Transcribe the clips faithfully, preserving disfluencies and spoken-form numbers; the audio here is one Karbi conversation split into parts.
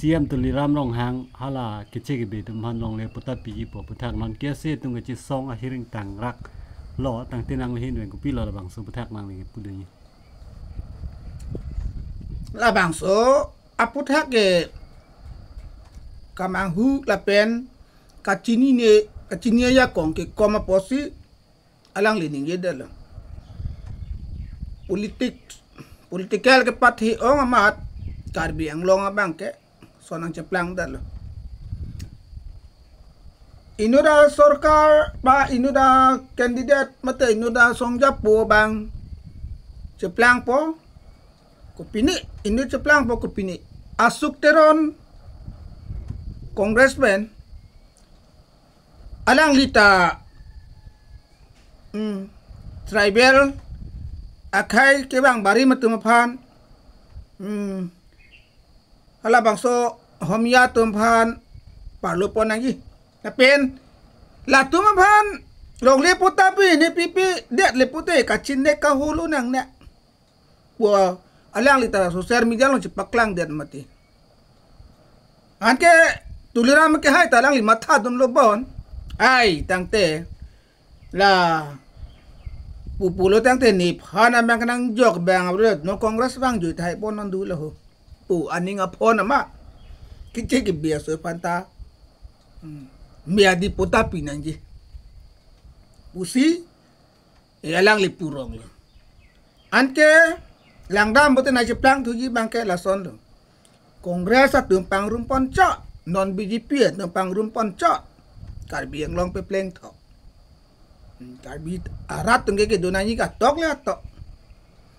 C E M Tuliram Ronghang hala keche kebe atum aphan longle patta piji pu aphuthak non KSA atum kachesong ahiring tangrak lo, tangte nangli ahin pen kopilo labangso aphuthak nangli pudunji. Labangso aphuthak ke kamanghu lapen kachinine, kachini ajakong ke kom apotsi alangli ningjedetlo. Politik, political kepathi ong amat Karbi Anglong abang ke son nangcheplangdetlo. Inut asorkar ba inut acandidate mate inut asongjapo abang cheplangpo kopine, inut cheplangpo kopine. Ashok Teron, congressman, alangli ta, hmm, tribal akhei kevang barim atum aphan, hmm, halabangso Homia atum aphan parlopon nangji. Lapen latum aphan longle patta pine pipedet le pute kachinine kaholo nangne pu alangli ta social media along chepaklangdet mati. Anke Tuliram ke hai ta alangli mathadunlo bon. Ai tangte la pu pulo tangte nephan amang kanangjok abang abret non Congress vangjuitha hai pon non dolo ho pu aning aphon amat keche kebe aso aphan ta, hmm, miadi patta pi nangji pusi, eh, alangli puronglo. Anke langdam pute nangcheplang thuji abang ke lasonlo. Congress atum pangrumpon chot, non BJP atum pangrumpon chot, Karbi Anglong pepleng tho. Hmm, Karbi arat atum ke kedo nangji katok le atok.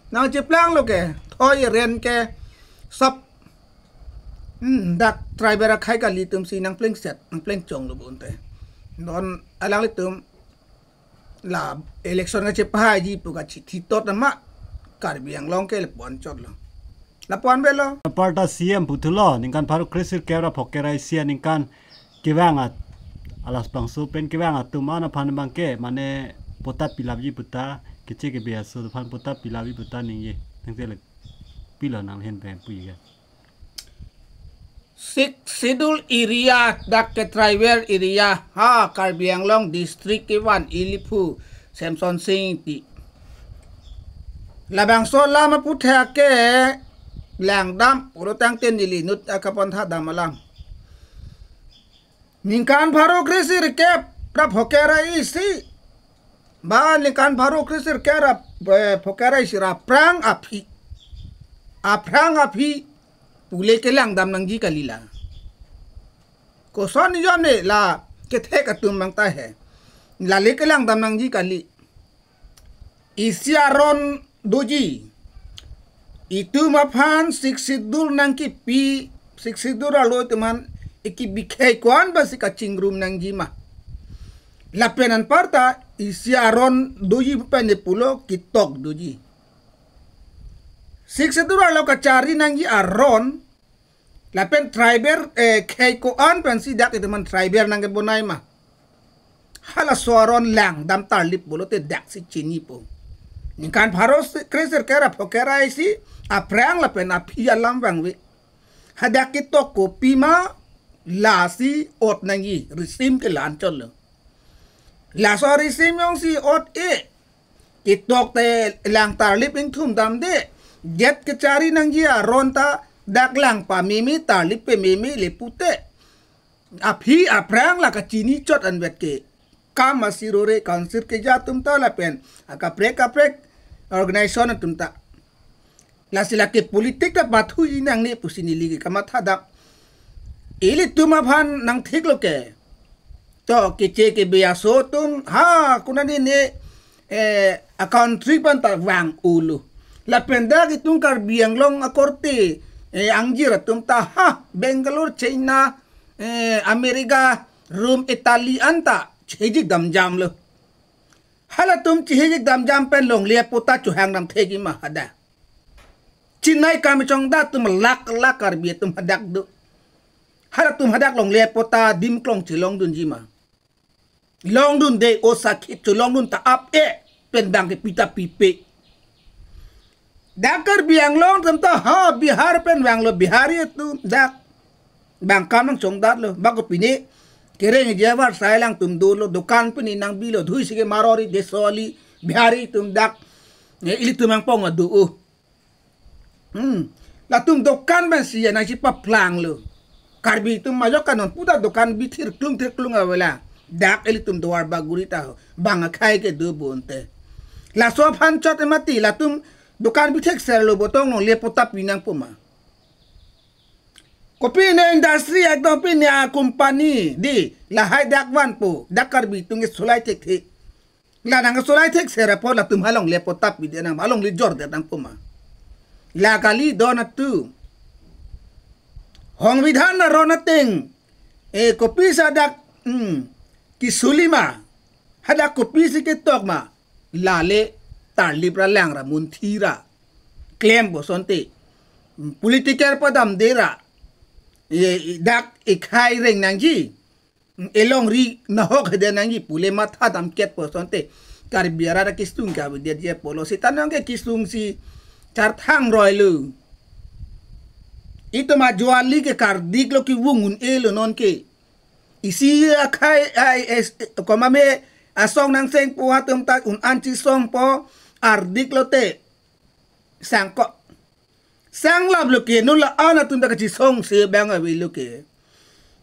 Nangcheplanglo ke thoi ren ke sop, hmm, dak tribal akhei kali atumsi nangplengset, nangplengchonglo bonte. Non alanglitum la election kachepahaiji pu kachithi tot nama Karbi Anglong ke lapu-an chotlo. Lapu-an belo. Aparta C E M puthulo, ningkan pharo kre sirkep ra phongkep ra isi aningkan kevang at, alabangso pen kevang atum an aphan abang ke mane patta pilapji pu ta, keche kebe aso aphan patta pilapji pu ta ningje. Tangte le pilo nangli ahin pen puji ke. Sixth Schedule area dak ke tribal area ha Karbi Anglong district kevan ili phu Semson Sing Ingti. Labangso alam aphuthak ke langdam pulo tangte neli inut akapon thadam alam. Ningkan pharo kre sirkep ra phongkep ra isi ba ningkan pharo kre sirkep ra, eh, phongkep ra isi ra aphrang aphi, aphrang aphi pule kelangdam nangji kali la. Koson nijom ne la kethek atum abang ta he. Lale kelangdam nangji kali. Isi aron doji. Itum aphan Sixth Schedule nangkipi, Sixth Schedule arlo itum aphan ikibikhei ko-an basi kachingrum nangji ma. Lapen anparta isi aron doji pen ne pulo ketok doji. Sixth Schedule arlo kachari nangji aron lapen tribal, eh, khei ko-an pensi dak itum aphan tribal nangkebonai ma. Halaso aron langdam tarlip pulote daksi chinipo. Ningkan pharo si-, kre sirkep ra phongkep ra isi aphrang lapen aphi alam vangve. Hadak ketok kopima lasi ot nangji risim ke la-an chotlo. Laso risim jongsi ot-e ketok te lang tarlip ingthum damde. Jet kechari nangji aron ta dak lang pameme tarlip pememe le pute. Aphi aphrang la kachini chot anvet ke. Kam asirore council keja atum ta lapen akaprek kaprek organization atum ta. Lasi lake politik ta pathu inangne pusi neli ke kamathadam. Ilitum aphan nangthiklo ke. To keche kebe aso atum ha konane ne, eh, a country pen ta vang-olo. Lapen dak itum Karbi Anglong akorte, eh, angjir atum ta ha Bangalore, China, eh, America, Rome, Italy anta chihijik damjamlo. Halatum chihijik damjam pen longle patta chohang damthekji ma hadak. Chennai kam chongda atum lakh lakh Karbi atum hadak do. Halatum hadak longle patta adim klong chelongdunji ma. Longdunde o sakhi chelongdun ta ap-e pen bang kepi ta pipe. Dak Karbi Anglong atum ta ha Bihar pen vanglo Bihari atum dak. Bang kam nangchongdetlo, bang kopine kereng je avar sai alangtum dolo, dokan pini nangbilo, dhui si ke Marwari, Deshwari, Bihari atum dak, eh, ilitum angpong adu. Hmm. Latum dokan pensi ya nangsi paplanglo. Karbi atum majok kanon puta dokan bi thirklung thirklung avelang. Dak ilitum Duarbagori ta ho. Bang akhai kedo bonte. Laso aphan chot emati latum dokan bi thekserlo, botong longle patta pi nangpo ma. Kopi ne industry ekdom pine a company di lahai dak vanpo, dak Karbi atum ke solai thekthe. La nangsolai thekser apot latum ha longle patta pidet nang, ha longle jordet nangpo ma. La kali don atum. Songbidhan aron ateng, eh, kopisi dak, hmm, kisuli ma. Hadak kopisi ketok ma. Lale tarlip ra lang ra munthi ra klempo asonte. Political padamde ra, eh, dak ekhai reng nangji. Elongri nahok hede nangji pule matha damketpo asonte. Karbi arat akesung ke avedetji apotlo. Seta nang ke kesung si charthang roilo. Itum ajuali ke kardiklo, kevung un-elo non ke. Isi akhai, ai, es, komame asong nangsengpo atum ta un-an chesongpo, ardiklo te. Sangko. Sanglaplo ke, non la-an atum ta kachesong si bang avelo ke.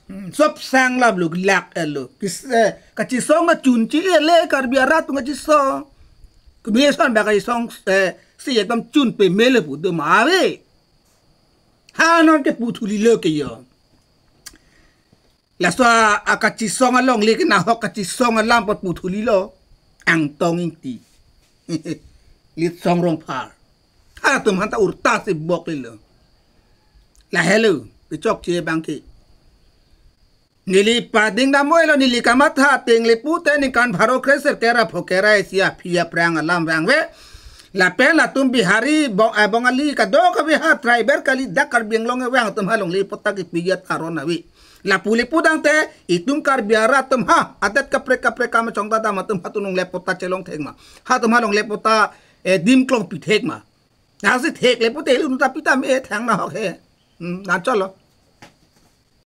Hmm, sob sanglaplo, lak-etlo. Kis, eh, kachesong kachun chi ele Karbi arat atum kachesong. Kemesen bang kachesong, eh, si ekdom chun pemelo pu do ma ave. Ha non ke puthulilo ke yo. Laso a, akachesong alongle ke nahok kachesong alam apot puthulilo. Angtong Ingti. Litsong Rongphar. Halatum aphanta urta si boklelo. Lahelo, kechokche bang ke. Neli pading dam-oilo, neli kamatha ateng le pute ningkan pharo kre-sirkep ra phokep ra isi aphi aphrang alam vangve. Lapen latum Bihari, Bong-, eh, Bongali kadokave ha tribal kali, dak Karbi Anglong kevang atum ha longle patta kepijat aron ave. Lapu le pu tangte itum Karbi arat atum ha adet kaprek kaprek kam chongda dam atum hatum longle patta chelong thek ma. Hatum ha longle patta, eh, dim klong pi thek ma. Nasi thek le pute lu ta pi tame thang nahok he. Hmm, nang cholo.